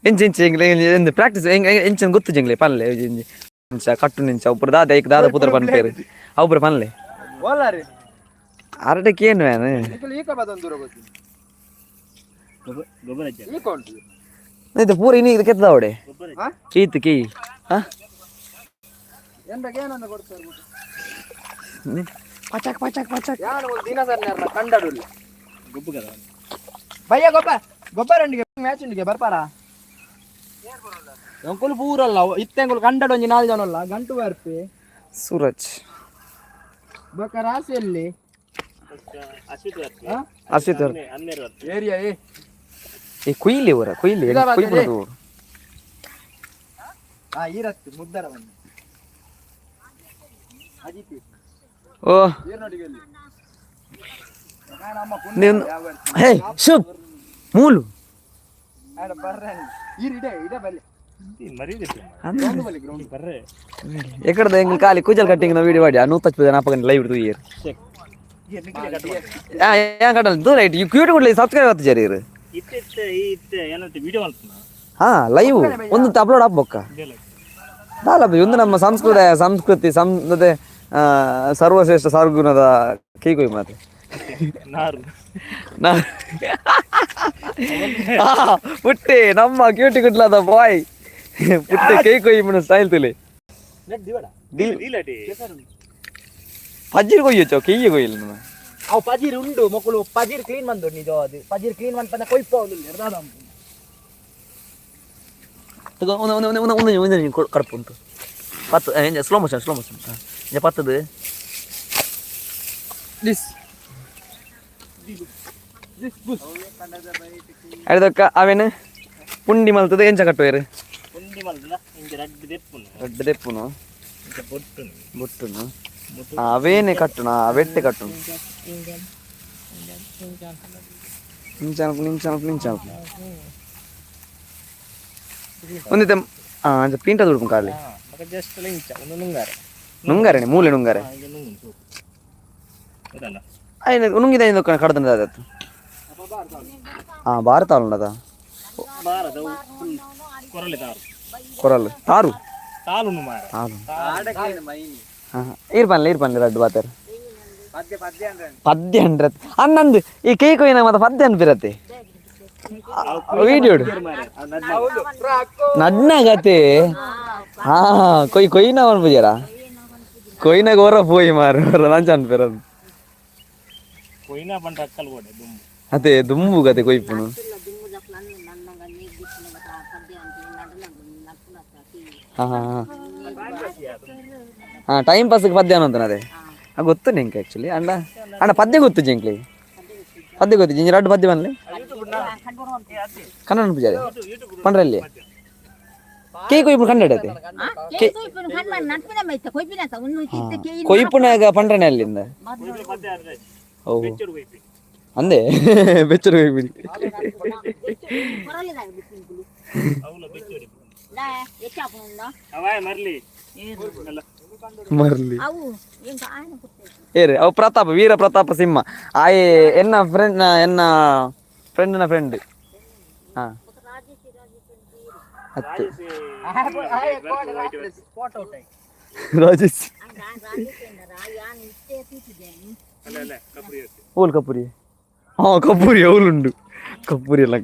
ಎಂಚ ಎಂಚ ಎಂಗ್ಲೆ ಎಂದ್ ಪ್ರಾಕ್ಟೀಸ್ ಎಂಚ ಗೊತ್ತು ಜಂಗ್ಲೆ ಪನ್ಲೆ ಇಂಚ ಕಟ್ಟು ನಿಂಚ ಒಬ್ಬರು ದಾದ ಐಕ್ ದಾದ ಪುತ್ರ ಪನ್ಪೇರು ಅವ್ರ ಪನ್ಲೆ. ಓಲಾರಿ. ಅರಟಕ್ಕೆ ಏನು ವ್ಯಾನ್. ನಿಕುಲು ಈಕ ಬದೊಂದು ದೂರ ಗೊತ್ತು. ಗೊಬ್ಬರ ಹಚ್ಚ. ಈಕ ಉಂಟು. ಇದು ಪೂರ ಇನ್ನು ಇದು ಕೆತ್ತದ ಅವಡೆ. ಹಾ. ಕೀತ್ ಕೀ ಹಾ. ಎಂದಾಗ ಏನನ್ನ ಕೊಡ್ತಾರೆ? ಪಚಾಕ್ ಪಚಾಕ್ ಪಚಾಕ್. ಯಾರು ಒಂದು ದಿನ ಸರ್ ಕಂಡಡುಲ್ಲ. ಗೊಬ್ಬರ. ಭಯ್ಯ ಗೊಬ್ಬ ಗೊಬ್ಬರ ಉಂಡಿಗೆ ಮ್ಯಾಚ್ ಉಂಡಿಗೆ ಬರ್ಪಾರಾ? ಎಂಕುಲು ಪೂರಲ್ಲ ಇತ್ತೆಂಕುಲು ಕಂಡಡು ಒಂಜಿ ನಾಲ್ ಜನ ಅಲ್ಲ ಗಂಟು ಬರ್ಪಿ. ಸೂರಜ್. ಬೊಕ ರಾಸಿಯಲ್ಲಿ. ಅಶ್ವಿತ್. ಅಶ್ವಿತ್. ಹನ್ನೆರಡು. ಏರಿಯಾ ಏ. ಈ ಕುಯ್ಲಿ ಊರ ಕುಯ್ಲಿ. ಇಲ್ಲ ಬಾತೆ. ಕುಯ್ಬಿಡೋದು. ಆ ಈರತ್ತು ಮುದ್ದರ ಬನ್ನಿ ಅಜಿತಿ. ಓ. ಏರ್ನೋಡಿಗೆ ಅಲ್ಲಿ ನಮ್ಮ. ನೀನು ಹೇ ಶುಭ್ ಮೂಲು. ಬರ್ರೆ ಈರ್ ಇಡೆ ಇಡೆ ಬಲ್ಲಿ. ಮರೀದೆ. ಗ್ರೌಂಡ್ ಬಲ್ಲಿ ಗ್ರೌಂಡ್. ಬರ್ರೆ. ಎಕಡದ ಎಂಗ್ ಖಾಲಿ ಕೂಜಲ್ ಕಟ್ಟಿಂಗ್ ನ ವಿಡಿಯೋ ಮಾಡಿ ಆ ನೂತಚ್ ಪದ ನಾಪಕನ್ ಲೈವ್ ತೂಯರ್. ಆ ಯಾ ಕಡಲ್ ದೂರ ಐಟ್ you cute ಕೊಡ್ಲಿ ಸಬ್ಸ್ಕ್ರೈಬ್ ಆತು ಜರಿ. ಇತ್ತೆ ಇತ್ತೆ ಇತ್ತೆ ಏನಂತ ವಿಡಿಯೋ ಮಾಡ್ತಾನ. ಹಾ ಲೈವ್ ಒಂದು ಅಪ್ಲೋಡ್ ಆಗ್ಬೊಕ್ಕ ದಾಲ ಬಿ ಒಂದು ನಮ್ಮ ಸಂಸ್ಕೃತ ಸಂಸ್ಕೃತಿ ಸಂ ಮತ್ತೆ ಆ, ಸರ್ವಶ್ರೇಷ್ಠ ಸರ್ಗುಣದ ಕೈ ಮಾತೆ. ನಾರು. ಆ, ಪುಟ್ಟಿ ನಮ್ಮ ಕ್ಯೂಟಿ ಕುಟ್ಲಾದ ಬಾಯ್ ಪುಟ್ಟಿ ಕೈ ಕೊಯ್ ಮುನ ಸ್ಟೈಲ್ ತುಲೆ. ಇಲ್ಲಟಿ. ಪಜ್ಜಿರ್ ಕೊಯ್ಯಚ್ಚೋ ಕೈಯ ಕೊಯ್ಯಿಲ್ಲ ನಮ್ಮ. ಅವು ಪಜಿರ್ ಉಂಡು ಮೊಕ್ಕಳು ಪಜಿರ್ ಕ್ಲೀನ್ ಬಂದು ನಿಜ ಅದು ಪಜಿರ್ ಕ್ಲೀನ್ ಬಂದ ಕೊಯ್ಪ. ತಗೋ ಒಂದು ಒಂದು ಒಂದು ಒಂದು ಒಂದು ಕಡಪು ಉಂಟು ಪತ್ತು. Slow motion slow motion ಇಂಜ ಪತ್ತದು. This this ಬುಸ್. ಅಡ್ದಕ್ಕ ಅವೇನು ಪುಂಡಿ ಮಲ್ತದ ಎಂಚ ಕಟ್ಟುವೇರು? ಪುಂಡಿ ಮಲ್ದಲ್ಲ ಇಂಚ ರಡ್ಡು ದೆಪ್ಪುನು. ದೊಡ್ಡ ದೆಪ್ಪುನು. ಇಂಚ ಬೊಟ್ಟುನು. ಬೊಟ್ಟುನು ಅವೇನೆ ಕಟ್ಟುನ ಅವೆಟ್ಟೆ ಕಟ್ಟುನು ನಿಂಚ ನಿಂಚ ನಿಂಚ ಒಂದಿತ್ತೆ ಅಂಚ ಪೀಂಟ ದುಡ್ಪು ಖಾಲಿ. ಬೊಕ ಜಸ್ಟ್ ಇಂಚ ಒಂದು ನುಂಗಾರೆ. ನುಂಗಾರೆ ಮೂಲೆ ನುಂಗಾರೆ. ಇಂಚ ನುಂಗುನು ಸೋಕು ಗೊತ್ತಲ್ಲ. ಐನ ನುಂಗಿದ ಕಡ್ದನ ಅದತ್ತು ಹಾ ಭಾರತ ಉಂಡದ. ಬಾರದ ಫುಲ್ ಕೊರಲೆ ತಾರು. ಕೊರಲ್ ತಾರು. ತಾಲುನು ಮಾರ. ತಾರು ಈರ್ ಪನ್ಲೆ ಈರ್ ಪನ್ಲೆ ರಡ್ಡು ಬಾತರ್. ಪದ್ಯ ಪದ್ಯ ಅಂದ್ರೆ. ಪದ್ಯ ಅಂಡ್ರೆ ಅಣ್ಣಂದು ಈ ಕೇಕ್ ಕೊಯ್ಯಿನ ಮತ್ತೆ ಪದ್ಯ ಅನ್ಪಿರತ್ತೆ ವಿಡಿಯೋ ನಡ್ನಾಗತ್ತೆ. ಹಾ ಕೊಯ್ ಕೊಯ್ಯಿನ ಅನ್ಪುಜಾರ ಕೊಯ್ಯಿನ ಗೋರ ಪೋಯಿ ಮಾರು ಲಂಚ ಅನ್ಪಿರದು. ಕೊಯ್ನ ಪಂಡ ಅಕ್ಕಲ್ ಗೋಡೆ ದುಂಬು. ಅದೇ ದುಂಬು ಗತೆ ಕೊಯ್ಪುನು. ಹಾ ಹಾ ಹಾ ಹಾ ಟೈಮ್ ಪಾಸ್ಗೆ ಪದ್ಯ ಅನ್ನೋದು ಅದೇ ಗೊತ್ತು ನಿಂಗೆ ಆ್ಯಕ್ಚುಲಿ ಅಣ್ಣ ಅಣ್ಣ ಪದ್ಯ ಗೊತ್ತು ಜಿಂಕ್ಲಿ ಪದ್ಯ ಗೊತ್ತು ಜಿಂಜಿ ರಡ್ಡು ಪದ್ಯ ಬನ್ಲಿ ಕನ್ನಡ ಪೂಜಾರಿ ಪಂಡ್ರಲ್ಲಿ ಕೇಕ್ ಕೊಯ್ಪು ಕನ್ನಡ ಅದೇ ಕೊಯ್ಪುನಾಗ ಪಂಡ್ರನೆ ಅಲ್ಲಿಂದ ಓ ಅಂದೆ ಬೆಚ್ಚರು ಕೊಯ್ಪಿನಿ. ಅವಾಯ್ ಮರ್ಲಿ. ಮರ್ಲಿ ಏರಿ ಅವು ಪ್ರತಾಪ ವೀರ ಪ್ರತಾಪ ಸಿಂಹ ಆಯೆ ಎನ್ನ ಫ್ರೆಂಡ್ ಎನ್ನ ಫ್ರೆಂಡ್ನ ಫ್ರೆಂಡ್ ಹಾ ಹತ್ತು ರಾಜೇಶ್ ಓಲ್ ಕಪೂರಿ ಹಾ ಕಪೂರಿ ಅವಲುಂಡು ಕಪೂರಿ ಎಲ್ಲ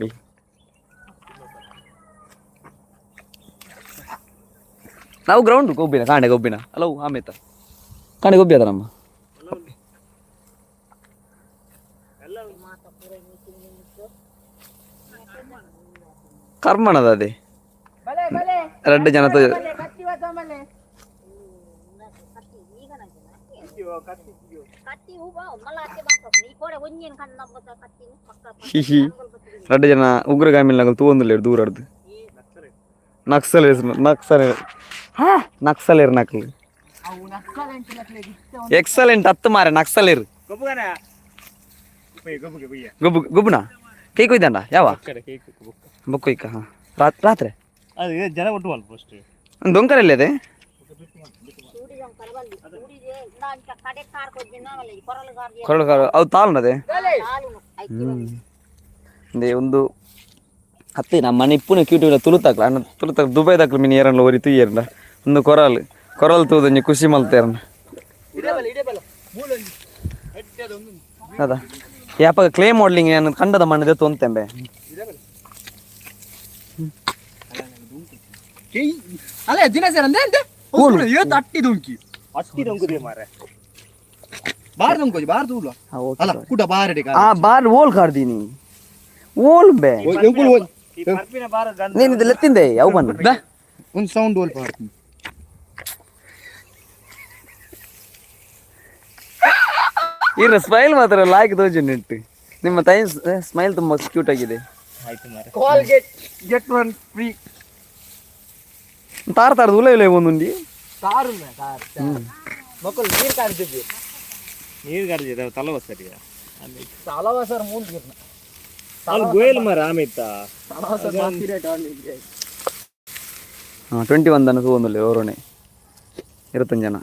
ನಾವು ಗ್ರೌಂಡ್ ಗೊಬ್ಬಿನ ಕಾಂಡೆ ಗೊಬ್ಬಿನ ಹಲೋ ಆಮೇತ ಕಾಂಡೆ ಗೊಬ್ಬಿ ಅದ ನಮ್ಮ ಕರ್ಮಣದ ಅದೇ ರಡ್ಡು ಜನ ಹಿಹಿ ರಡ್ಡು ಜನ ಉಗ್ರಗಾಮಿಲ್ ತೂವೊಂದುಲ್ಲೆರ್ ದೂರಡ್ದು ನಕ್ಸಲ್ ನಕ್ಸಲ್ ನಕ್ಸಲೇರ್ ನಕ್ಲು ಎಕ್ಸಲೆಂಟ್ ಹತ್ತು ಮಾರೆ ನಕ್ಸಲೇರ್. ಗೊಬ್ಬುಗನ ಗೊಬ್ಬುಗೆ ಬಯ್ಯ. ಗೊಬ್ಬು ಗೊಬ್ಬುನಾ ಕೈ ಕೊಯ್ದಂಡ ಯಾವ? ಕಡೆ ಕೇಕ್ ಬುಕ್. ಬೊಕ್ಕ ಇಕ್ಕ ಹಾಂ ರಾತ್ರಿ. ಅದು ಜನ ಒಟ್ಟು ಮಲ್ಪ ಫಸ್ಟ್. ದೊಂಕರಲ್ಲಿ ಅದೇ. ಕೊರಳು ಕಾರು ಅವು ತಾಳುಂಡದೆ ಹ್ಮ್ ಒಂದು ಅತ್ತೆ ನಮ್ಮ ಮನೆ ಇಪ್ಪುನ ಕ್ಯೂಟ್ ಇಲ್ಲ ತುಳುತಾಕ್ಲ ಅಣ್ಣ ತುಳುತಾಕ್ ದುಬೈ ದಾಕ್ಲ ಮೀನು ಏರನ್ಲ ಒರಿ ತುಯ್ಯರ್ನ ಒಂದು ಕೊರಲ್ ಕೊರಲ್ ತೂದೊಂಜಿ ಖುಷಿ ಮಲ್ತೇರನ್ನ. ಅದ ಯಾಪಾಗ ಕ್ಲೇ ಮಾಡಲಿಂಗ್ ನಾನು ಕಂಡದ ಮಣ್ಣದೆ ತೊಂತೆಂಬೆ. ಅಲ್ಲ ದಿನ ಸರ್ ಅಂದೆ ಅಂತೆ ಇವತ್ತು ಅಟ್ಟಿ ದುಂಕಿ. ಅಟ್ಟಿ ದೊಂಕುದೆ ಮಾರೆ. ಬಾರ್ ದುಂಕೋಜಿ ಬಾರ್ ತೂಲ ಅಲ್ಲ ಕೂಟ ಬಾರ್. ಆ ಬಾರ್ ಓಲ್ ಕಾಡ್ದೀನಿ ಓಲ್ ಬೆ. ಈ ಪರ್ಪಿನ ಬಾರ ಗಂಧ. ನೀನು ಇದು ಲೆತ್ತಿಂದೆ ಯಾವ ಬಣ್ಣ? ಒಂದು ಸೌಂಡ್ ಓಲ್ ಪಾಡ್ತೀನಿ. ಇರ ಸ್ಮೈಲ್ ಮಾತ್ರ ಲಾಯ್ಕ್ ತೋಜು ನೆಟ್ಟು ನಿಮ್ಮ ತಾಯಿ ಸ್ಮೈಲ್ ತುಂಬಾ ಕ್ಯೂಟ್ ಆಗಿದೆ. ಆಯ್ತು ಮಾರೆ. Call get get one free. ತಾರ ತಾರದು ಉಲ್ಲ ಇಲ್ಲ ಒಂದುಂಡಿ. ತಾರು ತಾರು ಮಕ್ಕಳು ನೀರು ಕಾಡ್ತಿದ್ವಿ. ನೀರು ಗಾರ್ಜಿದೆ ತಲವ ಸರಿಯ. ತಲವ ಸರ್ ಮೂರು. ಅಲ್ಲಿ ಗೋಯಲ್ ಮಾರ ಆಮೇತ. ತಲವ ಸರ್. ಹಾಂ 21 ದನ ತೂವೊಂದುಲ್ಲೆ ಓರೋನೆ ಇರತ್ತೊಂದು ಜನ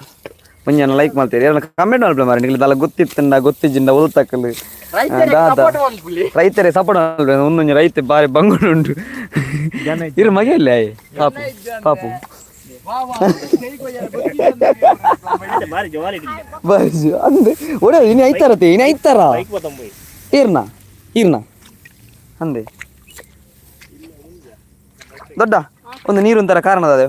ಒಂಜಿ ಜನ ಲೈಕ್ ಮಾಡ್ತೀರಿ ಏರನ ಕಮೆಂಟ್ ಮಲ್ಪಲೆ ಮಾರೆ ನಿಕ್ಲೆ ದಾಲ ಗೊತ್ತಿತ್ತಂಡ ಗೊತ್ತಿಜ್ಜಿಂಡ ಒಲ್ತಕ್ಕಲು ದಾದ ರೈತರೇ ಸಪೋರ್ಟ್ ಮಲ್ಪಲೆ ಒಂದೊಂಜಿ ರೈತೆ ಬಾರಿ ಬಂಗುಡು ಉಂಟು ಇರು ಮಗೆ ಇಲ್ಲ ಆಯ್ ಪಾಪು ಪಾಪು. ಬಾರಿ ಜವಾರಿ ಇಟ್ಟಿದ್ದೆ. ಬಾರಿ ಅಂದೆ ಒಡೆ ಇನ್ನು ಐತಾರತೆ ಇನ್ನು ಐತಾರ. ಬೈಕ್ ಬತ್ತಂಬೋಯ್. ಈರ್ನ ಈರ್ನ ಅಂದೆ ದೊಡ್ಡ ಒಂದು ನೀರು ಒಂಥರ ಕಾರಣ ಅದೇ.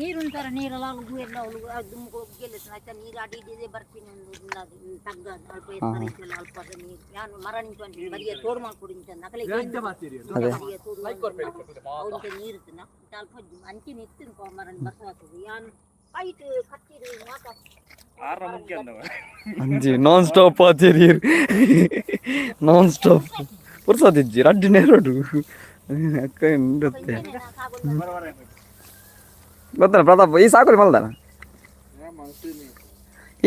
ನೀರು ಒಂಥರ ನೀರೆಲ್ಲ ಅಲ್ಗು ಎಲ್ಲ ಅಲ್ಗು ಅದು ಗೆಲ್ಲುತ್ತೆ ಆಯ್ತಾ ನೀರು ಅಡಿ ಇಡಿದೆ ಬರ್ತೀನಿ ಒಂದು ಅದು ತಗ್ಗ ಅಲ್ಪ ಎತ್ತರ ಐತಲ್ಲ ಅಲ್ಪ ಅದು ನೀರು ಯಾನು ಮರ ನಿಂತು ಅಂತ ಬರಿಯ ತೋಡು ಮಾಡ್ಕೊಡಿ ಅಂತ ನಕಲೆ ಬರಿಯ ತೋಡು ಅವನಿಗೆ ನೀರು ಇತ್ತನ ಅಲ್ಪ ಅಂಚಿನ ಇತ್ತು ಮರ ಬಸವಾಗ್ತದೆ ಯಾನು ಪೈಟ್ ಕತ್ತಿರು ಮಾತಾ. ಆರ ಮುಖ್ಯ ಅಂದವ. ಅಂಜಿ ನಾನ್ ಸ್ಟಾಪ್ ಆಚೆರಿ ನಾನ್ ಸ್ಟಾಪ್ ಪುರ್ಸೋದಿಜ್ಜಿ ರಡ್ಡು ನೇರೋಡು ಅಕ್ಕ ಉಂಡತ್ತೆ ಗೊತ್ತಲ್ಲ ಪ್ರತಾಪ್ ಈ ಸಾಕು ಮಲ್ದಾನ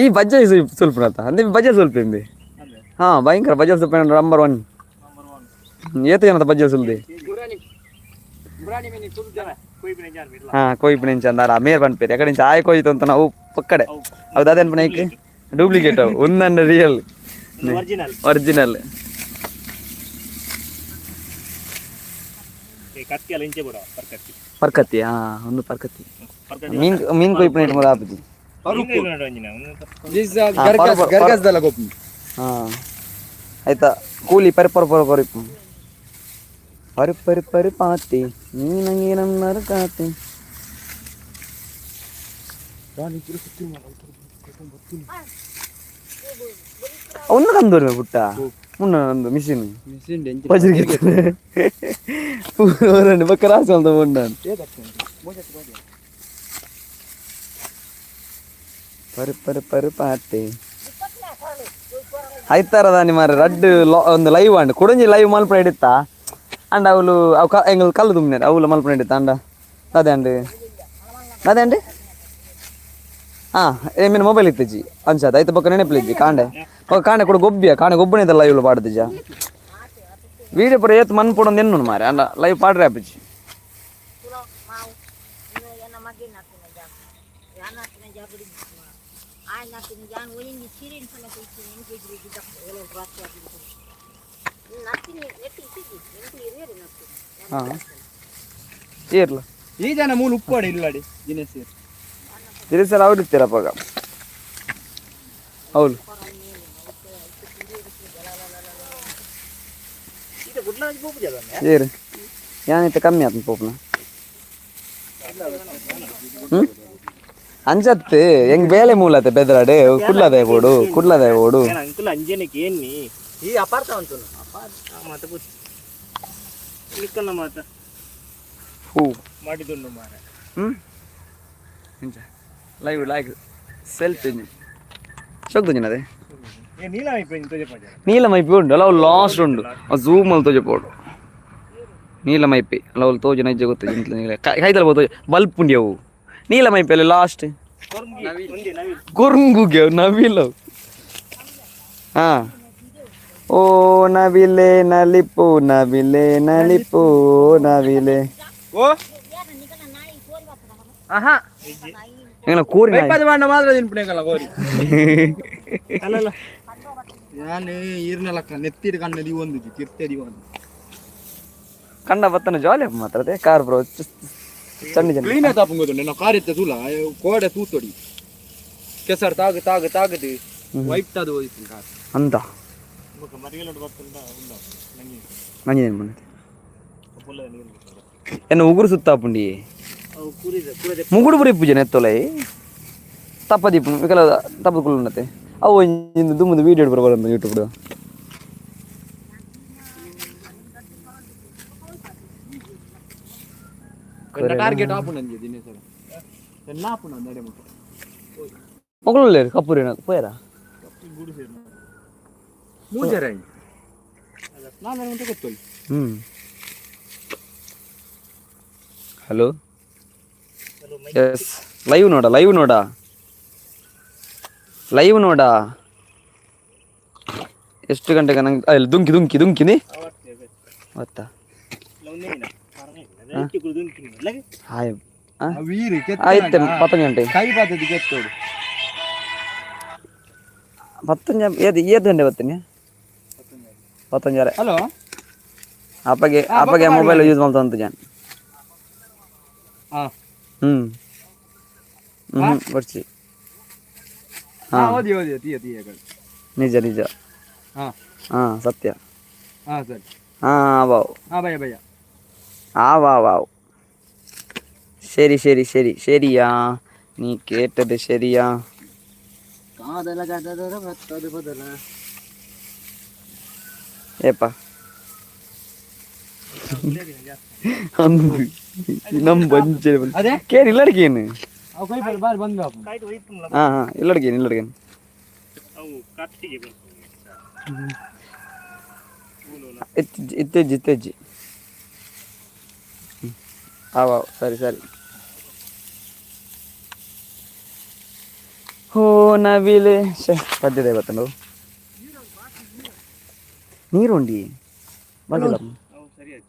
ಈ ಬಜ್ಜೆ ಸ್ವಲ್ಪ ಅಂತ ಅಂದ್ರೆ ಬಜ್ಜೆ ಸ್ವಲ್ಪ ಇಂಬಿ ಹಾ ಭಯಂಕರ ಬಜ್ಜೆ ಸ್ವಲ್ಪ ನಂಬರ್ 1 ಏತ ಏನದ ಬಜ್ಜೆ ಸುಲ್ದಿ. ಹಾ ಕೊಯ್ಪು ನಿಂಚ ಅಂದಾರ ಮೇರ್ ಪನ್ಪೇರು ಎಕಡೆ ಇಂಚ ಆಯ್ ಕೊಯ್ತು ಅಂತ ನಾವು ಪಕ್ಕಡೆ ಹೌದು ಅದೇನ್ ಪಣ ಡೂಪ್ಲಿಕೇಟ್ ಅವು ಒಂದನ್ನ real. Original. Original. ಈ ಕತ್ತಿ ಎಲ್ಲ ಇಂಚೆ ಬಿಡ ಪರ್ಕತ್ತಿ. ಪರ್ಕತ್ತಿ ಹಾ ಒಂದು ಪರ್ಕತ್ತಿ. ಪರ್ಕತ್ತಿ. ಮೀನ್ ಮೀನ್ ಕೊಯ್ಪು ನೆಟ್ ಮೊದಲು ಆಪುಜಿ. ಗರ್ಗಸ್ದಲ್ಲ ಗೊಪ್ಪು. ಹಾ ಆಯ್ತಾ ಕೂಲಿ ಪರಿ ಪರ ಪರ ಪರಿಪು ಪರಿ ಪರಿ ಪರಿ ಪಾತಿ ನೀನಂಗೆ ನಮ್ಮ ಕಾತಿ ಒಂದು ಕಂದೂರು ಪುಟ್ಟ ಮುನ್ನ ಒಂದು ಮಿಷಿನ್ ಬಜ್ರಿಗೆ ಬಕ್ಕ ರಾಸಿ ಅಂತ ಉಂಡ ಪರಿ ಪರಿ ಪರಿ ಪಾತಿ ಐತಾರ ದಾನಿ ಮಾರೆ ರಡ್ಡ್ ಒಂದು ಲೈವ್ ಅಂಡ್ ಕುಡಂಜಿ ಲೈವ್ ಮಲ್ಪಣ ಹಿಡಿತ ಅಂಡ್ ಅವಳು ಅವು ಎಂಗಲ್ ಕಲ್ಲು ತುಂಬಿನ ಅವಳು ಮಲ್ಪಣ ಹಿಡಿತ ಅಂಡ ಅದೇ ಅಂಡ್ ಅದೇ ಅಂಡ್ ಹಾ ಮೀನು ಮೊಬೈಲ್ ಇತ್ತಜ್ಜಿ ಅಂಚಾದ ಐತ ಪಕ್ಕ ನೆನಪಿಜ್ಜಿ ಕಾಂಡೆ ಪಕ್ಕ ಕಾಂಡೆ ಕೂಡ ಗೊಬ್ಬಿಯ ಕಾಂಡೆ ಗೊಬ್ಬನೇ ಲೈವ್ ಪಾಡ್ದಿಜ ವೀಡಿಯೋ ಪೂರ ಏತ್ ಮನ್ ಪೂಡೊಂದು ಎನ್ನು ಮಾರೆ ಅಂಡ ಲೈವ್ ಪಾಡ್ರೆ ಆಪಿಜಿ. ಮಾವು ಎನ್ನ ಮಗೆ ನಾಕಿನ ಜಾಗ ಯಾನ್ ನಾಕಿನ ಜಾಗ ಆಯ್ ನಾಕಿನ ಜಾನ್ ಒಂಜಿ ಸೀರೆನ್ ಸಮೇತ ಇತ್ತಿನ ಎಂಗೇಜ್ ರಾತ್ರಿ ನತ್ತಿನಿ ನೆಟ್ಟಿ ಇತ್ತಿದ್ದಿ ಎಂಟು ಹಿರಿಯರು ನತ್ತಿನಿ. ಹಾಂ ಏರ್ಲ. ಈ ಜನ ಮೂಲ ಉಪ್ಪಾಡಿ ಇಲ್ಲಡಿ ದಿನೇಶ್. ತಿರುಸಲ ಅವ್ರು ಇರ್ತೀರಪ್ಪಾಗ ಹೌದು. ಏರು ಯಾನೈತೆ ಕಮ್ಮಿ ಆತನ ಪೋಪ್ನ ಹ್ಮ್ ಅಂಚತ್ತು ಹೆಂಗ್ ಬೇಲೆ ಮೂಲತೆ ಬೆದರಾಡು ಕುಡ್ಲದೆ ಬೋಡು ಕುಡ್ಲದೆ ಬೋಡು. ಅಂಕಲ್ ಅಂಜನಕ್ಕೆ ಏನಿ. ಈ ಅಪಾರ್ಥ ಉಂಟು. ಮಾತ ನಿಕ್ಕಲ್ಲ ಮಾತ. ಹೂ. ಮಾಡಿದುಂಡು ಮಾರ. ಹ್ಮ್ live like self ಶೋಕ್ ಅದೇ. ಏ ನೀಲ అయిపోయింది ತೋಜೆ ಪಂಜ. ನೀಲಮೈಪಿ ಉಂಡು ಅಲ್ಲ ಅವ್ಳು ಲಾಸ್ಟ್ ಉಂಡು ಝೂಮ್ ಅಲ್ಲಿ ತೋಜ ಪೋಡು ನೀಲಮೈಪಿ ಅಲ್ಲ ಅವ್ಳು ತೋಜು ನೈಜ ಗೊತ್ತು ಇಂತ್ಲ ನೀಲ ಕೈತಲ್ ತೋಜ ಬಲ್ಪ್ ಉಂಡಿ ಅವು ನೀಲಮೈಪಿ ಅಲ್ಲಿ ಲಾಸ್ಟ್. ಒಂದೇ ನವಿ. ಕೊರಂಗುಗೆ ನವಿಲು ಹಾ ಓ ನವಿಲೆ ನಲಿಪು ನವಿಲೆ ನಲಿಪು ನವಿಲೆ. ಓ ಆಹಾ. ಎಂಗಲ ಕೋರಿ ನಾಯಿ. ಬೈಪಾದ ಬಾಂಡ ಮಾತ್ರ ತಿನ್ಪುಣೆಗಲ್ಲ ಕೋರಿ. ಅಲ್ಲಲ್ಲ. ನಾನು ಈರ್ನ ಲಕ್ಕ ನೆತ್ತಿರ ಕಣ್ಣು ದಿವೊಂದು ತಿರ್ತೆ ದಿವೊಂದು. ಕಂಡ ಬತ್ತನ ಜಾಲಿ ಅಪ್ಪ ಮಾತ್ರ ಅದೇ ಕಾರ್ ಬ್ರೋ ಚಂಡಿ ಜನ. ಕ್ಲೀನ್ ಆಯ್ತು ಅಪ್ಪಂಗೋದು ನಾವು ಕಾರ್ ಇತ್ತ ತೂಲ ಕೋಡೆ ತೂತೊಡಿ ಕೆಸರು ತಾಗ ತಾಗ ತಾಗದು ವೈಟ್ ಅದು ಹೋಯ್ತು ಕಾರ್. ಅಂತ. ಬೊಕ ಮರಿಗೆಲೋಡು ಬತ್ತುಂಡ ಉಂಡ ನಂಗೆ. ನಂಜಿ ಮೊನ್ನೆ. ಪುಲ್ಲ ನೀರು. ಎನ್ನ ಉಗುರು ಸುತ್ತಾಪುಂಡಿ. ಅವು ಕೂರಿದ ಕೂರದೆ. ಮುಗುಡು ಪುರಿ ಪೂಜೆ ನೆತ್ತೊಲೈ ತಪ್ಪದೀಪು ವಿಕಲ ತಪ್ಪದ ಕುಲ್ಲುಂಡತೆ ಅವು ಇಂದು ದುಮ್ಮದು ವೀಡಿಯೋ ಬರಬಾರ್ದು ಯೂಟ್ಯೂಬ್. ಟಾರ್ಗೆಟ್ ಆಪುಂಡು ಅಂಜಿ ದಿನೇ ಸರ ಎಲ್ಲ ಆಪುಂಡು ಅಂದಡೆ ಮುಟ್ಟ. ಮೊಗಲು ಕಪ್ಪುರಿ ಪೋಯರ. ಗೂಡು ಸೇರು. ಮೂಜರ ನಾನು ಅಂತ ಗೊತ್ತಲ್ಲ. ಹ್ಞೂ, hello, S, live ನೋಡ, ಲೈವ್ ನೋಡ, ಲೈವ್ ನೋಡ. ಎಷ್ಟು ಗಂಟೆಗೆ ನಂಗೆ ಇಲ್ಲ ದುಂಕಿ ದುಂಕಿ ದುಂಕಿನಿ ಗೊತ್ತಾ? ಹಾಯ್. ವೀರಿ. ಆಯ್ತು, ಪತ್ತೊಂದು ಗಂಟೆ. ಕೈ ಬಾತದ ಕೆತ್ತೋಡು. ಪತ್ತೊಂದು ಏದು ಏದು ಗಂಟೆ ಬರ್ತೀನಿ? ಪತ್ತೊಂಜಾರೆ. ಹಲೋ. ಅಪ್ಪಗೆ ಅಪ್ಪಗೆ ಮೊಬೈಲ್ ಯೂಸ್ ಮಾಡ್ತಾ ಜಾನ್. ಹಾ. ಹ್ಞೂ ಹ್ಞೂ, ಬರ್ಚಿ. ಹಾ, ಓದಿ ಓದಿ ತೀಯ ತೀಯ. ನಿಜ ನಿಜ. ಹಾ. ಹಾಂ, ಸತ್ಯ. ಹಾ, ಸರಿ. ಹಾಂ, ವಾವ್. ಹಾ, ಭಯ ಭಯ. ആ വാ വാവ്, ശരി ശരി ശരി ശരിയാ, നീ കേട്ടത് ശരിയാ. ಕಾದಲ ಗದರ ಬತ್ತದ ಬದಲ. ಏಪ ಅಂದು ನಮ್ಮ ಬಂಚೆ. ಅದೇ. ಕೇನ್ ಇಲ್ಲಡಿಕೇನು. ಅವು ಕೈ ಬಾರಿ ಬಾರಿ ಬಂದ. ಹಾಂ ಹಾಂ, ಇಲ್ಲಡಿಕೇನು ಇಲ್ಲಡಿಕೇನು. ಅವು ಕತ್ತಿಗೆ ಬರ್ತದೆ. ಇತ್ತೆಜ್ಜಿ ಇತ್ತೆಜ್ಜಿ ಇತ್ತೆಜ್ಜಿ. ಆ ವಾವ್, ಸರಿ ಸರಿ. ಹೋ ನವಿಲೆ ಶೇ ಪದ್ಯದ ಗೊತ್ತಂಡು ನೀರು ಉಂಡಿ ಬಂದಿಲ್ಲ. ಅವು ಸರಿ ಆಯ್ತು.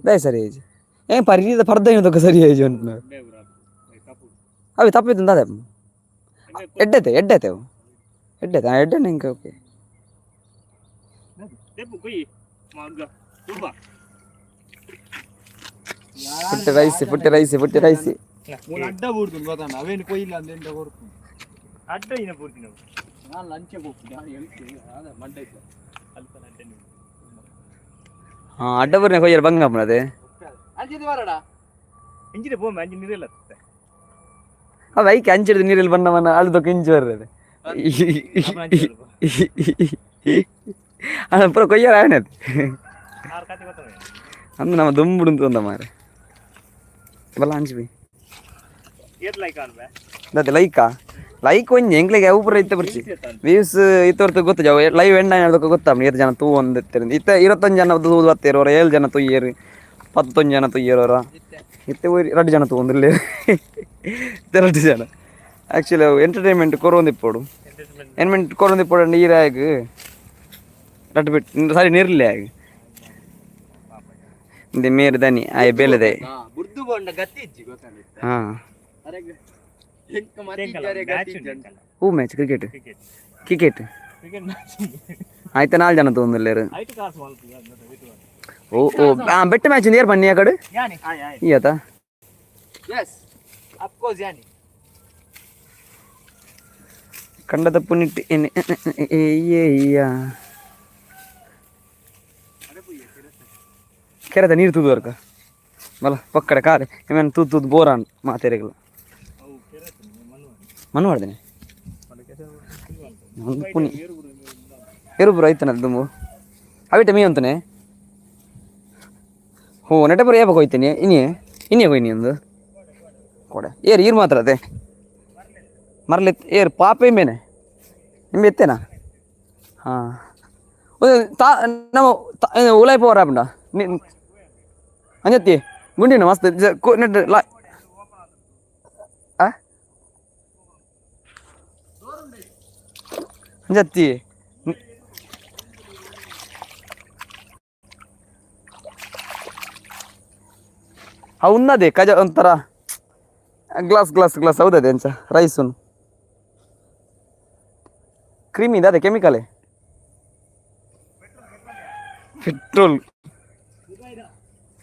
ದಯ ಸರಿ ಆಯ್ತು. ಏ ಪರಿದ ಪರ್ದ ಏನದಕ್ಕ ಸರಿ ಆಯ್ತು ಉಂಟು. ಕಪ್ಪು. ಅವಿ ತಪ್ಪಿದ್ದು ಅದೇ ಎಡ್ಡೈತೆ ಎಡ್ಡೈತೆ ಅವು ಎಡ್ಡೈತೆ. ಹಾಂ, ಎಡ್ಡೆ ನಿಂಗೆ ಓಕೆ. ದೆಪ್ಪು ಕೊಯ್ಯಿ ಮಗ್ಗ ತುರ್ಬ. ಪುಟ್ಟ ರೈಸ್ ಪುಟ್ಟ ರೈಸ್ ಪುಟ್ಟ ರೈಸ್. ಅಡ್ಡ ಬೂಡ್ದು ಗೊತ್ತಾನ ಅವೇನು ಕೊಯ್ಯಿಲ್ಲ ಅಂದ ಎಂಟ ಕೊರ್ಪು. ಅಡ್ಡ ಇನ ಪೂರ್ತಿ ನಾವು. ನಾನು ಲಂಚ ಹೋಗ್ತೀನಿ, ನಾನು ಹೇಳ್ತೀನಿ ಅದ ಮಂಡೆ ಇತ್ತು. ಅಲ್ಪ ಅಡ್ಡ ನೀವು. ಹಾಂ, ಅಡ್ಡ ಬರ್ನೆ ಕೊಯ್ಯರ್ ಬಂಗಪ್ಪನ ಅದೇ. ಅಂಜಿದ್ ಬರಡ. ಇಂಜಿನ ಪೋಂಬೆ ಅಂಜಿ ನೀರೆಲ್ಲ. ಅವ ಐಕೆ ಅಂಚಿಡ್ದು ನೀರಲ್ಲಿ ಬಣ್ಣವನ್ನ ಅಳ್ದೊಕ್ಕ ಇಂಚು ಬರ್ರದೆ ಅಲ್ಲ ಪೂರ ಕೊಯ್ಯರ್ ಆಯ್ನದು. ಆರು ಕತೆ ಗೊತ್ತ. ಅಂದು ನಮ್ಮ ದುಂಬುಡು ಅಂತ ಮಾರೆ ಬಲ್ಲ ಅಂಚು ಬಿ. ಏತ್ ಲೈಕ್ ಅನ್ಬೆ? ಅದೇ ಲೈಕಾ ಲೈಕ್ ಒಂಜಿ ಎಂಕ್ಲೆಗೆ ಅವು ಪೂರ ಇತ್ತೆ ಬರ್ಚಿ ವ್ಯೂಸ್ ಇತ್ತವರ್ತು ಗೊತ್ತು ಜಾವ ಲೈವ್ ಎಣ್ಣ ಹೇಳೋದಕ್ಕೆ ಗೊತ್ತಾ ಏಳು ಜನ ತೂ ಒಂದು ಇತ್ತ 25 ಜನ ತೂ ಬತ್ತೇರು ಅವರ 7 ಜನ ತುಯ್ಯರು 19 ಜನ ತುಯ್ಯರು ಅವರ ಇತ್ತೆ ಒರಿ 2 ಜನ ತೂಂದಿಲ್ಲ ಇತ್ತೆ 2 ಜನ. ಆ್ಯಕ್ಚುಲಿ ಅವು ಎಂಟರ್ಟೈನ್ಮೆಂಟ್ ಕೊರೊಂದಿಪ್ಪೋಡು. ಎಂಟರ್ಟೈನ್ಮೆಂಟ್ ಕೊರೊಂದಿಪ್ಪೋಡು ನೀರಾಗ ರಟ್ಟು ಬಿಟ್ಟು ಸಾರಿ ನೀರ್ಲೆ ಆಗ ಇಂದೆ ಮೇರು ದನಿ ಆಯ್ ಬೇಲೆದೆ. ಬುರ್ದು ಬೋಂಡ ಗತಿ ಇಜ್ಜಿ ಗೊತ್ತಾನ. ಹಾಂ. ಅರೆ ಎಂಕ ಮತ್ತಿದ್ದಾರೆ ಗತಿ ಇಜ್ಜಿ. ಹೂ match cricket. Cricket. Cricket. Cricket match. ಆಯ್ತಾ 4 ಜನ ತೂಂದಿಲ್ಲೇರು. ಐಟ್ ಕಾಸು ಮಲ್ಪು. ಓ ಓ ಆ ಬೆಟ್ಟ ಮ್ಯಾಚ್ ಏರ್ ಬನ್ನಿ ಆ ಕಡೆ. ಯಾನಿ ಆಯ್ ಆಯ್. ಈ ಆತ. S, of course ಯಾನಿ. ಕಂಡದ ಪುನಿಟ್ ಎನ್ನೆ ಏಯ್ಯ ಕೆರೆದ ನೀರು ತೂದುವರ್ಕ ಬಲ ಪಕ್ಕಡೆ ಕಾರೆ ಏಮೇನು ತೂದು ತೂದು ಬೋರಾನ್ ಮಾತೆರೆಗಲ. ಅವು ಕೆರೆ ಮಣ್ಣು. ಮಣ್ಣು ಮಾಡ್ದೇನೆ ಒಂದು ಪುನಿ ಎರುಬುರು ಐತನ ದುಂಬು ಅವಿಟ ಮೀ ಅಂತಾನೆ. ಹೋ ನೆಟಪುರ ಏಪ ಕೊಯ್ತೀನಿ ಇನ್ನೇ ಇನ್ನೇ ಕೊಯ್ನಿ ಒಂದು ಕೊಡೆ ಏರು ಈರು ಮಾತ್ರ ಅದೇ ಮರಲಿ ಏರು ಪಾಪ ಇಂಬೇನೆ ನಿಂಬೆ ಎತ್ತೇನಾ. ಹಾಂ, ತಾ ನಮ್ಮ ಉಲಾಯ್ ಪೋರ ಆಪುಂಡ ಅಂಜತ್ತಿ ಗುಂಡಿನ ಮಸ್ತ್ ನೆಟ್ ಲಾ ಆ ಅಂಜತ್ತಿ ಅವು ಉನ್ನದೆ ಕಜ ಒಂಥರ glass glass glass ಹೌದದೆ ಅಂಚ ರೈಸುನ್ ಕ್ರೀಮಿ ಇದೆ ಅದೇ ಕೆಮಿಕಲೇ ಪೆಟ್ರೋಲ್.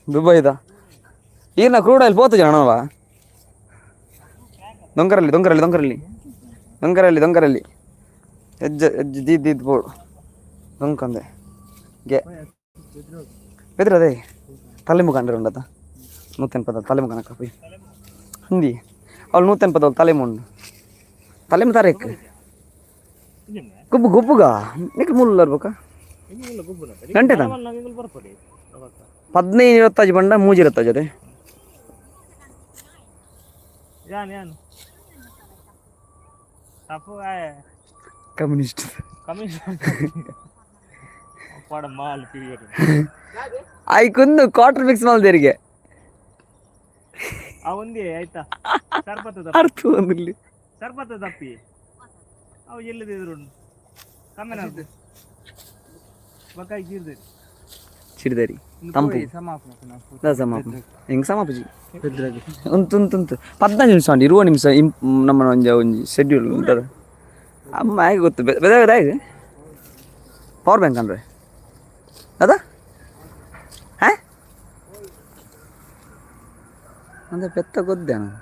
ದುಬೈದ ಈರ್ನ ಕ್ರೂಡ್ ಆಯಿಲ್ ಪೋತು ಜನವ ದೊಂಕರಲ್ಲಿ ದೊಂಕರಲ್ಲಿ ದೊಂಕರಲ್ಲಿ ದೊಂಕರಲ್ಲಿ ದೊಂಕರಲ್ಲಿ ಎಜ್ಜ ಎಜ್ಜ ದೀದ್ ದೀದ್ ಬೋಡು ದೊಂಕಂದೆ ಗೆ ಬೆದ್ರ ಅದೇ ತಲೆ ಮುಖ ಅಂದ್ರೆ ಉಂಡತ 180 ತಲೆ ಮುಖ ನಕ್ಕ ಪೋಯ್ ಹಿಂದಿ ಅವಳು 180 ತಲೆ ಮುಂಡು ತಲೆ ತಾರೇಕ್ ಗುಬ್ಬು ಗುಬ್ಬುಗ ನಿಕ್ ಮುಲ್ಲ ಇರ್ಬೇಕಾ ಗಂಟೆ ತಾನೆ 15 25 ಬಂಡ 3 25 ಅದೇ ಯಾನ್ ಯಾನ್ ತಪ್ಪು ಕಮ್ಯುನಿಸ್ಟ್ ಕಮಿಷನ್ ಪಾಡ ಮಾಲ್ ಪೀರಿಯಡ್ ಐಕೊಂದು ಕ್ವಾರ್ಟರ್ ಫಿಕ್ಸ್ ಮಲ್ದೇರಿಗೆ ಆ ಒಂದೇ ಆಯ್ತಾ ಸರ್ಪತ್ತ ಅರ್ಥ ಒಂದಿಲ್ಲಿ ಸರ್ಪತ್ತ ತಪ್ಪಿ ಅವು ಎಲ್ಲಿದ್ರು ಕಮ್ಮಿ ಬಕ್ಕಾಯಿ ಕೀರ್ದೆ ಚಿಡಿದರಿ ತಂಪು ಸಮಾಪ ಹೆಂಗೆ ಸಮಾಪಜಿ ಉಂತು ಉಂತು ಉಂತು 15 ನಿಮಿಷ ಉಂಟು 20 ನಿಮಿಷ ನಮ್ಮ ಒಂಜಿ ಒಂಜಿ ಶೆಡ್ಯೂಲ್ ಉಂಟದ ಅಮ್ಮ ಹೇಗೆ ಗೊತ್ತು ಬೆದಾಗ ಹೇಗೆ ಪವರ್ ಬ್ಯಾಂಕ್ ಅಂದ್ರೆ ಅದ ಹಾ ಅಂದ್ರೆ ಪೆತ್ತ ಗೊದ್ದೆ ನಾನು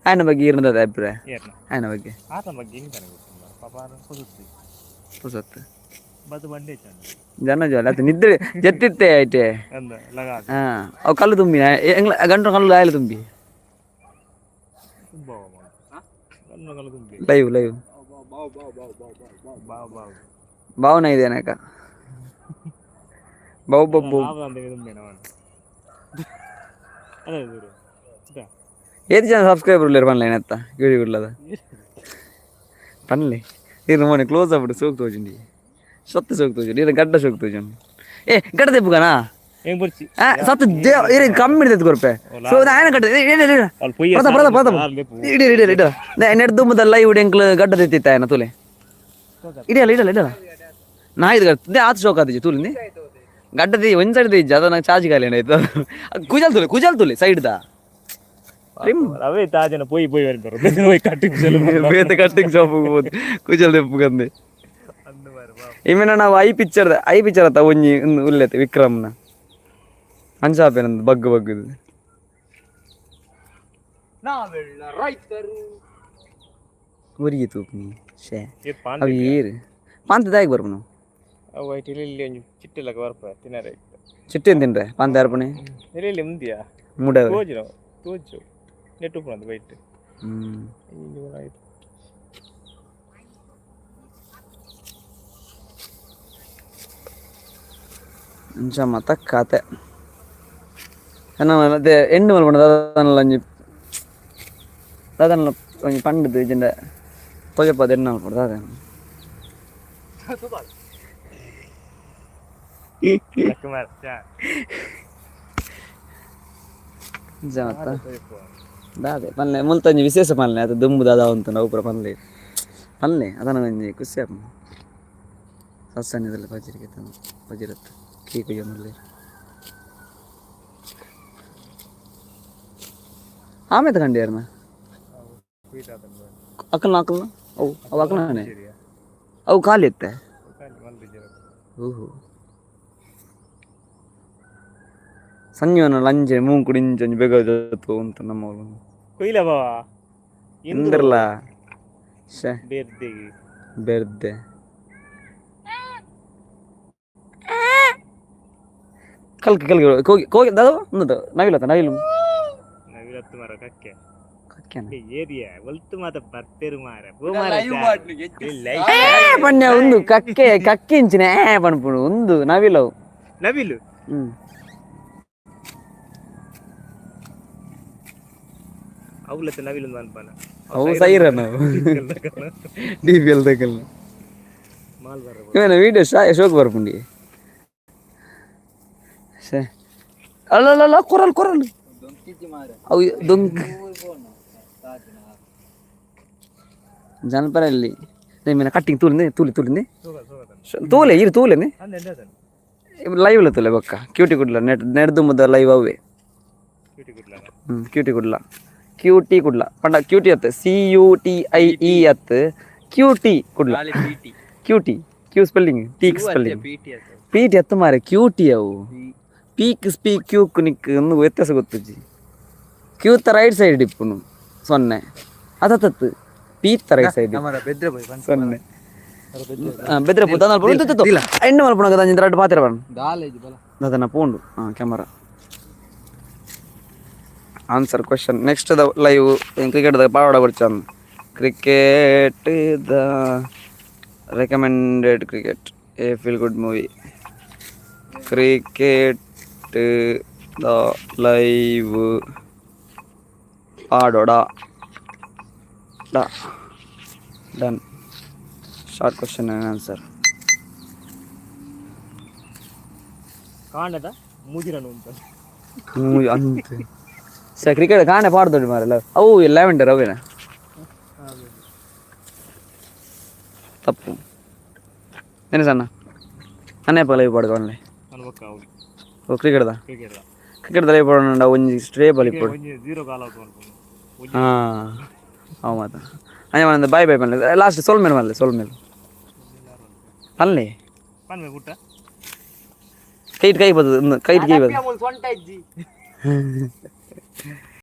ಆಯನ ಬಗ್ಗೆ ಇರ್ನದ ಅಭಿಪ್ರಾಯ ಏರ್ನ ಆಯನ ಬಗ್ಗೆ ಆತನ ಬಗ್ಗೆ ಹೆಂಗೆ ತಾನೆ ಗೊತ್ತಿಲ್ಲ ಪಾಪ ಹೊಸತ್ತಿ ಹೊಸತ್ತು ಬದು ಬಂಡೆ ಚಂದ ಜನ ಜೋಲ ಅದು ನಿದ್ರೆ ಜತ್ತಿತ್ತೆ ಐಟೆ ಅಂದ ಲಗ ಹಾಂ ಅವು ಕಲ್ಲು ತುಂಬಿ ಎಂಗ್ಲ ಗಂಟು ಕಲ್ಲು ಆಯ್ಲು ತುಂಬಿ ತುಂಬ ಕಲ್ಲು ಕಲ್ಲು ತುಂಬಿ ಲೈವ್ ಲೈವ್ ಬಾ ಬಾ ಭಾವನೆ ಇದೆ ಅನಕ ಬೌ ಬಬ್ಬು ಅದೇ ದೂರ ಏತ್ ಜನ ಸಬ್ಸ್ಕ್ರೈಬರ್ ಉಲ್ಲೇರು ಪನ್ಲೆ ನೆತ್ತ ಗಿಡಿ ಗುಡ್ಲದ ಪನ್ಲೆ ನೀರು ಮೋನೆ ಕ್ಲೋಸ್ ಆಗ್ಬಿಟ್ಟು ಸೋಕ್ ತೋಜುಂಡಿ ಸತ್ತು ಸೋಕ್ ತೋಜುಂಡಿ ನೀರು ಗಡ್ಡ ಸೋಕ್ ತೋಜುಂಡಿ ಏ ಗಡ್ಡ ತೆಪ್ಪುಗನಾ ಹೆಂಗ್ ಬರ್ಚಿ ಸತ್ತು ದೇವ್ ಇರಿ ಕಮ್ಮಿ ಹಿಡಿದೈತೆ ಕೊರ್ಪೆ ಸೊ ఆయన ಗಡ್ಡ ಅಲ್ಲಿ ಪೊಯ್ಯ ಪ್ರತಾಪ್ ಪ್ರತಾಪ್ ಪ್ರತಾಪ್ ಇಡಿ ಇಡಿ ಇಡಿ ನೆಡ್ ದುಮ್ಮದಲ್ಲ ಇವು ಎಂಕ್ಲು ಗಡ್ಡ ತೆತ್ತಿತ್ತ ఆయన ತುಲೆ ಇಡಿಯಲ್ಲ ಇಡಲ್ಲ ಇಡಲ್ಲ ನಾ ಇದು ಗಡ್ಡ ಆತು ಶೋಕ್ ಆದಿಜಿ ತುಲಿಂದಿ ಗಡ್ಡದಿ ಒಂದ್ ಸೈಡ್ ಇಜ್ಜಿ ಅದ ನಂಗೆ ಚಾರ್ಜ್ ಖಾಲಿ ಏನಾಯ್ತು ಕುಜಲ್ ತುಲೆ ಕುಜಲ್ ತುಲೆ ಸೈಡ್ the ಅವೇ ತಾಜನ ಪೊಯ್ ಪೊಯ್ ಬರ್ತಾರೆ ಹೋಯ್ ಕಟ್ಟಿಂಗ್ ಬೇತೆ ಕಟ್ಟಿಂಗ್ ಶಾಪ್ ಹೋಗ್ಬೋದು ಕುಜಲ್ ತೆಪ್ಪುಗಂದೆ ಇಮೇನ ನಾವು I picture I picture ಅತ್ತ ಒಂಜಿ ಉಲ್ಲೆತ್ತೆ ವಿಕ್ರಮ್ನ ಅಂಚಾಪೇನಂದು ಬಗ್ಗು ಬಗ್ಗುದು ನಾವೆಲ್ಲ ರೈತರು ಊರಿಗೆ ತೂಪ್ನಿ ಶೇ ಅವು ಏರು ಪಾಂತ ದಾಯಿಗೆ ಬರ್ಪು ಅವು ಐಟ್ ಇಲ್ಲಿ ಒಂಜಿ ಚಿಟ್ಟೆಲಕ ಬರ್ಪ ತಿನ್ನರೆ ಚಿಟ್ಟೆನ್ ತಿನ್ರೆ ಪಾಂತ ಅರ್ಪಣೆ ಇಲ್ಲಿ ಮುಂದಿಯಾ ಮುಡ ತೋಜು ನಾವು ತೋಜು ನೆಟ್ಟು ಉಪ್ಪುನದು ಬೈಟ್ ಹ್ಮ್ ಆಯ್ತು ಅಂಚ ಮತ ಕತೆ ಅದೇ ಎಂಡು ಮಲ್ಪಂಡ ದಾದನಲ್ಲ ಒಂಜಿ ದಾದನಲ್ಲ ಒಂಜಿ ಪಂಡದು ಇಜ್ಜಿಂಡ ತೋಜಪ್ಪ ಎಣ್ಣೆ ಮಲ್ಪಡು ದಾದ ಕುಮಾರ್ ಚಾ ಅಂಚ ಮತ್ತ ದಾದೆ ಪನ್ಲೆ ಮುಲ್ತ ಒಂಜಿ ವಿಶೇಷ ಪನ್ಲೆ ಅದು ದುಂಬು ದಾದ ಉಂಟು ನಾವು ಪೂರ ಪನ್ಲೆ ಪನ್ಲೆ ಅದನ್ನ ಒಂಜಿ ಖುಷಿ ಆಪುಂಡು ಸಸ್ಸನ್ನಿದಲ್ಲ ಪಜಿರಿಗೆ ಪಜಿರತ್ತು ಕೇಕ್ ಒಯ್ಯೊಂದುಲ್ಲೆ ಆಮೇಲೆ ಕಂಡಿಯಾರನ ಅಕಲ್ನ ಅಕಲ್ನ ಅವು ಅವು ಅಕಲ್ನೇ ಅವು ಖಾಲಿ ಇತ್ತೆ ಓಹೋ ಸಂಜೀವನ ಲಂಜೆ ಮೂಂಕುಡು ಇಂಚೊಂಜಿ ಬೇಗ ಜೊತು ಉಂಟು ನಮ್ಮವರು ಕೊಯ್ಲ ಬಾವ ಇಂದ್ರಲ್ಲ ಶೇ ಬೇರ್ದೆಗೆ ಬೆರ್ದೆ ಕಲ್ಕಿ ಕಲ್ಕಿ ಕೋಗಿ ಕೋಗಿ ದಾದ ಒಂದು ನವಿಲತ್ತ ನವಿಲು ನವಿಲತ್ತು ಮರ ಕಕ್ಕೆ ಕಕ್ಕೆನ ಏರಿಯಾ ಒಲ್ತು ಮಾತ ಬರ್ತೇರು ಮಾರ ಏ ಪಣ್ಯ ಒಂದು ಕಕ್ಕೆ ಕಕ್ಕೆ ಇಂಚಿನ ಏ ಪನ್ಪುಂಡು ಒಂದು ನವಿಲವು ನವಿಲು ಹ್ಮ್ ಅವ್ಲತ್ತ ನವಿಲು ಅನ್ಪಾನ ಅವು ಸೈರನ್ ಅವು D P L ತಕಲ್ mall ಬರ ಇವನ ವೀಡಿಯೋ ಶೋಕ್ ಬರ್ಪುಂಡಿ ಸೇ ಅಲ್ಲ ಕೊರಲ್ ಕೊರಲ್ ಅವು ದೊಂಕ್ ಜನಪರಲ್ಲಿ ಮೇನ ಕಟ್ಟಿಂಗ್ ತೂಲಿಂದೆ ತೂಲಿ ತೂಲಿಂದೆ ತೂಲೆ ಇರು ತೂಲೇನೆ ಲೈವ್ ತೂಲೆ ಬೊಕ್ಕ ಕ್ಯೂಟಿ ಕುಡ್ಲ ನೆಟ್ ನೆಡ್ದು ಮುದ್ದ ಲೈವ್ ಅವೇ ಹ್ಞೂ ಕ್ಯೂಟಿ ಕುಡ್ಲ ಕ್ಯೂಟಿ ಕುಡ್ಲ ಪಂಡ ಕ್ಯೂಟಿ ಅತ್ತೆ C U T I E ಅತ್ತು cutie Kudla cutie Q spelling T spelling ಪೀಟಿ ಎತ್ತ ಮಾರೆ ಕ್ಯೂಟಿ ಅವು. ಪೀಕ್ ಸ್ಪೀಕ್ ಕ್ಯೂಕ್ ನಿಕ್ ಒಂದು ವ್ಯತ್ಯಾಸ ಗೊತ್ತುಜ್ಜಿ. ಕ್ಯೂತ ರೈಟ್ ಸೈಡ್ ಇಪ್ಪುನು ಸೊನ್ನೆ ಅದತ್ತತ್ತು, ಪೀತ್ತ ರೈಟ್ ಸೈಡ್. ನಮರ ಬೆದ್ರೆ ಪೋಯಿ. ಸೊನ್ನೆ ಬೆದ್ರೆ ಪೂತ ಎಣ್ಣೆ ಮಲ್ಪುನಗ ದಂಜಿನ ರಡ್ಡ್ ಪಾತೆರ ಬಣ್ಣ. ದಾಲೇಜ್ ಬಲ. ದಾದನ ಪೋಂಡು. ಹಾಂ, camera answer question next the live cricket the ಪಾವಾಡ ಬರ್ಚಂದ್. Cricket the recommended cricket a feel good movie, cricket the live ಪಾಡೋಡ done. Short question and answer. ಕಾಂಡದ ಮುದಿರನು ಅಂತ. ಅಂತ ಸರ್, ಕ್ರಿಕೆಟ್ ಕಾಣೆ ಪಾಡ್ದೊಡಿ ಮಾರಲ್ಲ. ಅವು ಲ್ಯಾವೆಂಡರ್ ಅವೇನ? ತಪ್ಪು. ಏನು ಸಣ್ಣ ಅನ್ನೇಪ ಲೈವ್ ಪಾಡ್ಕೊನ್ಲೆ. ಅನ್ಬಕ್ಕ ಹೌದು. ಓ ಕ್ರಿಕೆಟ್ದ. ಕ್ರಿಕೆಟ್. ಕ್ರಿಕೆಟ್ ಲೈವ್ ಪಾಡೋಣ, ಒಂಜಿ ಸ್ಟ್ರೇ ಬಲಿ ಪೋಡು. ಒಂಜಿ ಜೀರೋ ಕಾಲ ಅನ್ಕೊಂಡು. ಹಾಂ, ಅವು ಮಾತ ಅಂಜ ಮನೆ. ಬಾಯ್ ಬಾಯ್ ಪನ್ಲೆ. ಲಾಸ್ಟ್ ಸೋಲ್ಮೇಲೆ ಮಲ್ಲೆ, ಸೋಲ್ಮೇಲೆ ಪನ್ಲೆ. ಪನ್ಮೆ ಪುಟ್ಟ. ಕೈಟ್ ಕೈ ಬರ್ತದೆ, ಕೈಟ್ ಕೈ ಬರ್ತದೆ. ಸೊಂಟ ಇಜ್ಜಿ.